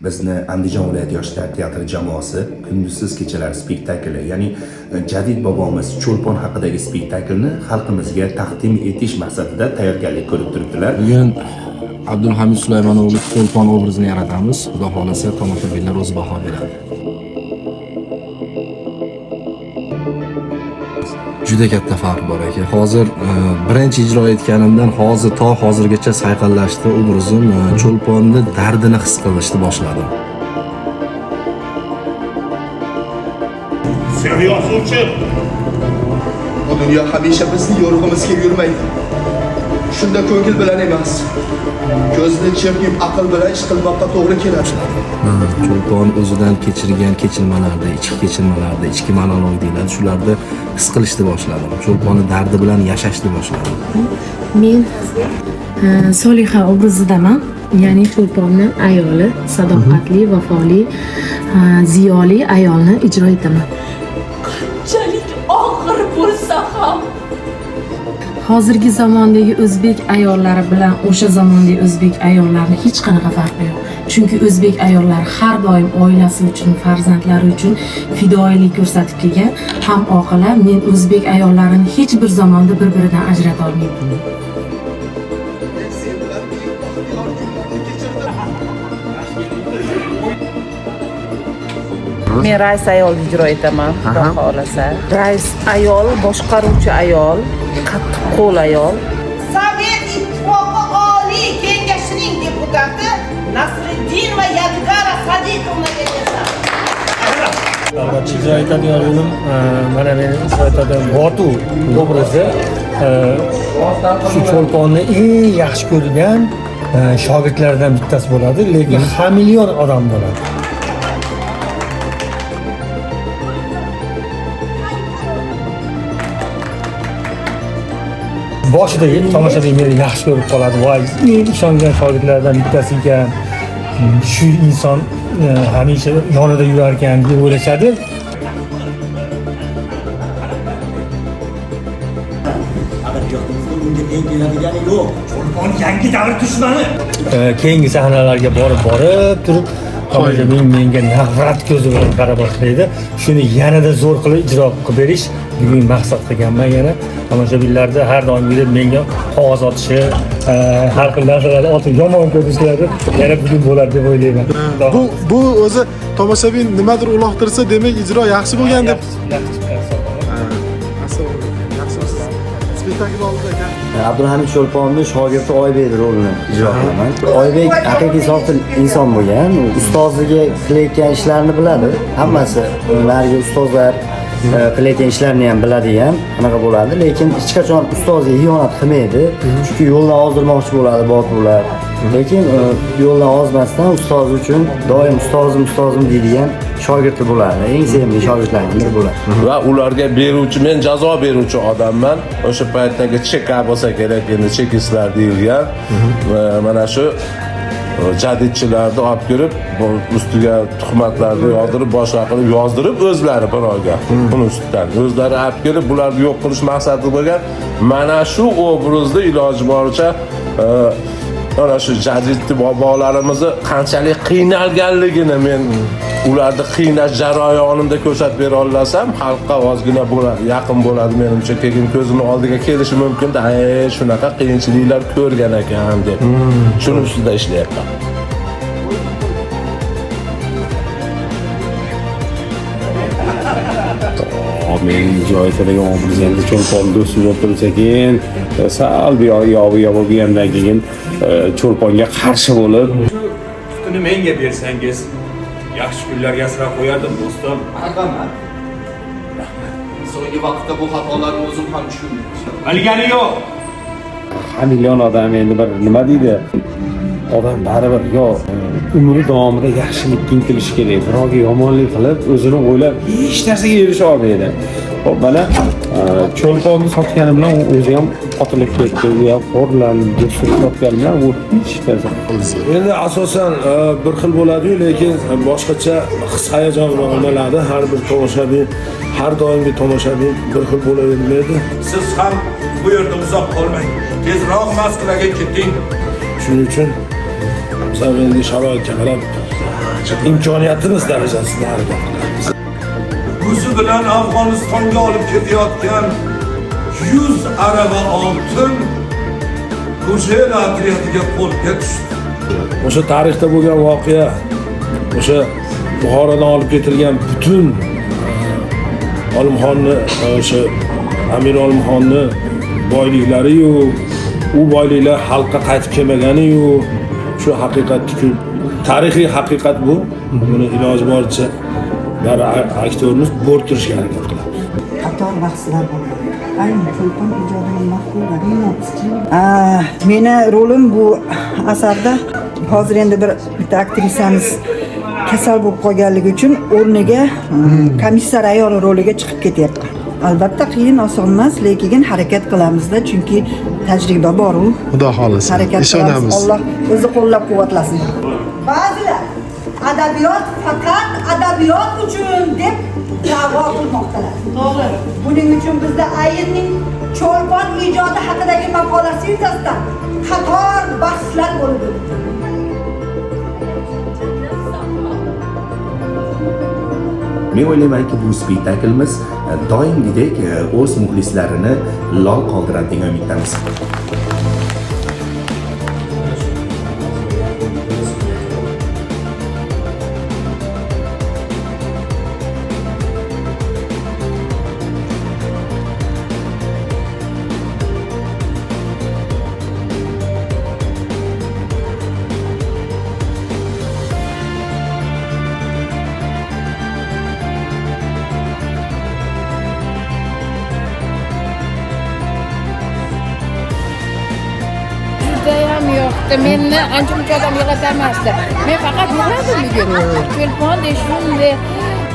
Bizni Andijon viloyati yoshlar teatri jamoasi Kunduzsiz kechalar spektakli, ya'ni jadid bobomiz Cho'lpon haqidagi spektaklni xalqimizga taqdim etish maqsadida tayyorgarlik ko'rib turibdilar. Bugun Abdulhamid Sulaymonoğlu Cho'lpon obrazini yaratamiz. Xudo xohlasa, tomoshabinlar o'zi baho beradi. Juda katta farq bor aka. Hozir birinchi ijro etganimdan hozir to hozirgacha sayqallashdi obrazim. Cho'lponni dardini his qilishni boshladim. Sen yozuvchi. Bu dunyo hamisha bizni yo'rig'imizga yurmaydi. Shunda ko'ngil bilan emas, ko'zni chirkib aql bilan ish qilmoqqa to'g'ri keladi. Cho'lpon o'zidan kechirgan kechirmalarda, ichki kechirmalarda, ichki monolog deyiladi, shularni his qilishni boshladim. Cho'lponni dardi bilan yashashni boshladim. Men Soliha obrazidaman, ya'ni Cho'lponni ayoli, sadoqatli, vafoli, ziyoli ayolni ijro etaman. Qanchalik og'ir bo'lsa ham. Hozirgi zamondagi o'zbek ayollari bilan o'sha zamondagi o'zbek ayollarini hech qanaqa farqi yo'q. Chunki o'zbek ayollari har doim oilasi uchun, farzandlari uchun fidoyilik ko'rsatib kelgan, ham oqila. Men o'zbek ayollarini hech bir zamonda bir-biridan ajrata olmayman. Men sen bilan eng baxtiyor kunlarni kechirdim. Men rais ayol ijro etaman, Xudo xohlasa. Rais ayol, boshqaruvchi ayol, qattiqqo'l ayol. Sovet Ittifoqi Oliy Kengashining deputati Nasriddinova Yadgara Sadiqovnaga esa. Albatta, ijro etadigan rolim, mana meni ijro etadigan Botu obrazi, shu Cho'lponni eng yaxshi ko'rgan shogirdlaridan bittasi bo'ladi, lekin hamilyon odam bo'ladi. Boshida tomoshabin meni yaxshi ko'rib qoladi, voy, eng ishongan shogirdlardan bittasi ekan, shu inson hamisha yonida yurar ekan deb o'ylashadi. Adabiyotimizda unga teng keladigani yo'q. Cho'lpon yangi davr dushmani. Keyingi sahnalarga borib borib turib tomoshabin menga nafrat ko'zi bilan qara boshlaydi. Shuni yanada zo'r qilib ijro qilib berish bugun maqsad qilganman. Yana tomoshabinlarda har doimgidek menga qog'oz otishi, har xil narsalarni otib yomon ko'rishlari yana bugun bo'ladi deb o'ylayman. Bu o'zi tomoshabin nimadir uloqtirsa, demak ijro yaxshi bo'lgan deb. Yaxshi chiqqan hisoblanadi. Assalomu alaykum. Yaxshimisiz? Spektakl oldida aka. Abdulhamid Cho'lponni shogirdi Oybek rolini ijro qilaman. Oybek haqiqiy sofdil inson bo'lgan. U ustoziga qilayotgan ishlarini biladi. Hammasi narigi ustozlar qilayotgan ishlarini ham biladigan anaqa bo'ladi, lekin hech qachon ustoziga xiyonat qilmaydi. Chunki yo'ldan ozdirmoqchi bo'ladi boturlar. Lekin yo'ldan ozmasdan ustozi uchun doim ustozim, ustozim deydigan shogirdi bo'ladi. Eng sevimli shogirdlardan biri bo'ladi. Va ularga beruvchi, men jazo beruvchi odamman. O'sha paytdagi cheka bo'lsa kerak, endi chekistlar deyilgan. Va mana shu jadidchilarni olib kirib, bu ustiga tuhmatlarni yog'dirib, boshqa qilib yozdirib o'zlari birovga. Buni ustidan o'zlari olib kelib, bularni yo'q qilish maqsadi bo'lgan. Mana shu obrazni iloji boricha mana shu jadidni bobolarimizni qanchalik qiynalganligini men ularni qiynash jarayonimda ko'rsatib bera olsam, xalqqa ozgina bo'ladi, yaqin bo'ladi menimcha, keyin ko'zini oldiga kelishi mumkin-da, shunaqa qiyinchiliklar ko'rgan ekan deb. Shuni ustida ishlayapman. Men ijro etadigan obraz endi Cho'lpon do'sti bo'lib tursa, keyin sal bu yoq bu yoq bo'lgandan keyin Cho'lponga qarshi bo'lib Qutini menga bersangiz, yaxshi kunlarga asrab qo'yardim, do'stim. Marhamat. So'nggi vaqtda bu xatolarni o'zim ham tushundim. Bilgani yo'q. Hamilyon odam endi bir nima deydi, odam baribir yo umri davomida yaxshilikka intilishi kerak, birovga yomonlik qilib o'zini o'ylab hech narsaga erisha olmaydi. Hop, mana Cho'lponni sotgani bilan u o'zi ham qotilib ketdi, u ham xo'rlandi, do'stini sotgani bilan u hech narsa. Endi asosan bir xil bo'ladi-yu, lekin boshqacha his hayajon bilan olinadi. Har bir tomoshabin, har doimgi tomoshabin bir xil bo'lavermaydi. Siz ham bu yerda uzoq qolmang. Tezroq Moskvaga keting. Shuning uchun Biz ham endi sharoitga qarab imkoniyatimiz darajasida harakat qilamiz. O'zi bilan Afg'onistonga olib ketayotgan 100 arava oltin Ko'chela otryadiga qo'lga tushdi. O'sha tarixda bo'lgan voqea, o'sha Buxorodan olib ketilgan butun Olimxonni, o'sha Amir Olimxonni boyliklari-yu, u boyliklar xalqqa qaytib kelmagani-yu, shu haqiqatni, tarixiy haqiqat bu. Buni iloji boricha bari aktyorimiz bo'rttirishga harakat qilamiz. Qator bahslar bo'ldi. Ayni Cho'lpon ijodining mafkuralari. Meni rolim bu asarda hozir endi bir bitta aktrisamiz kasal bo'lib qolganligi uchun o'rniga komissar ayol roliga chiqib ketyapti. Albatta qiyin, oson emas, lekin harakat qilamizda, chunki tajriba bor u. Xudo xolasa. Ishonamiz. Alloh o'zi qo'llab-quvvatlasin. Ba'zilar adabiyot faqat adabiyot uchun deb da'vo qilmoqdalar. To'g'ri. Buning uchun bizda Ayinning Cho'lpon ijodi haqidagi maqolasi yuzasidan qator bahslar bo'lib o'tdi. Men o'ylaymanki, bu spektaklimiz doimgidek o'z muxlislarini lol qoldiradi degan umiddamiz. Meni ancha muncha odam yig'latarmasdi. Men faqat yig'ladim bugun. Cho'lpondek shunday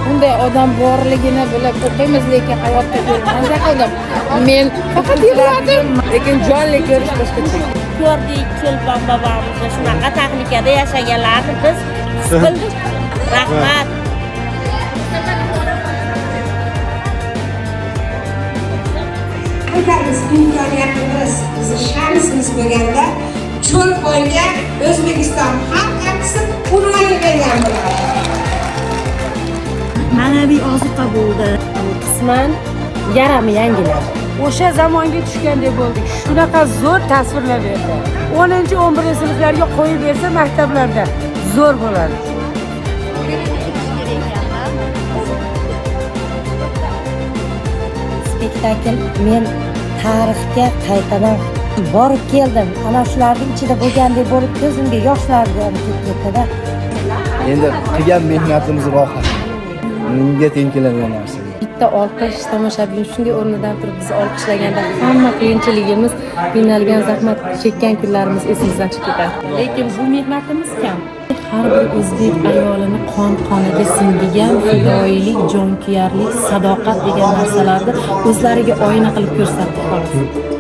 bunday odam borligini bilib o'qiymiz, lekin hayotda ko'rmagan qildim. Men faqat yig'ladim, lekin jonli ko'rish boshqacha. Ko'rdik Cho'lpon bobomizni shunaqa texnikada yashaganlarni biz his qildik. Rahmat. Agar biz imkoniyatimiz, bizni shansimiz bo'lganda Cho'lponga O'zbekiston xalq artisti unvonini bergan bo'ladi. Ma'naviy ozuqa bo'ldi. Qisman yarami yangiladi. O'sha zamonga tushgandek bo'ldik. Shunaqa zo'r tasvirlab berdi. 10-11 sinflarga qo'yib bersa maktablarda zo'r bo'ladi. Spektakl men tarixga qaytadan borib keldim. Ana shularning ichida bo'lgandek bo'lib ko'zimga yoshlar kelib ketdi-da. Endi qilgan mehnatimiz rohat. Unga teng keladigan narsa. Bitta olqish tomoshabin shunday o'rnidan turib bizni olqishlaganda hamma qiyinchiligimiz, qiynalgan, zahmat chekkan kunlarimiz esimizdan chiqib ketadi. Lekin bu mehnatimiz kam. Har bir o'zbek ayolini qon-qoniga singdigan fidoyilik, jonkuyarlik, sadoqat degan narsalarni o'zlariga oyna qilib ko'rsatdi xolos.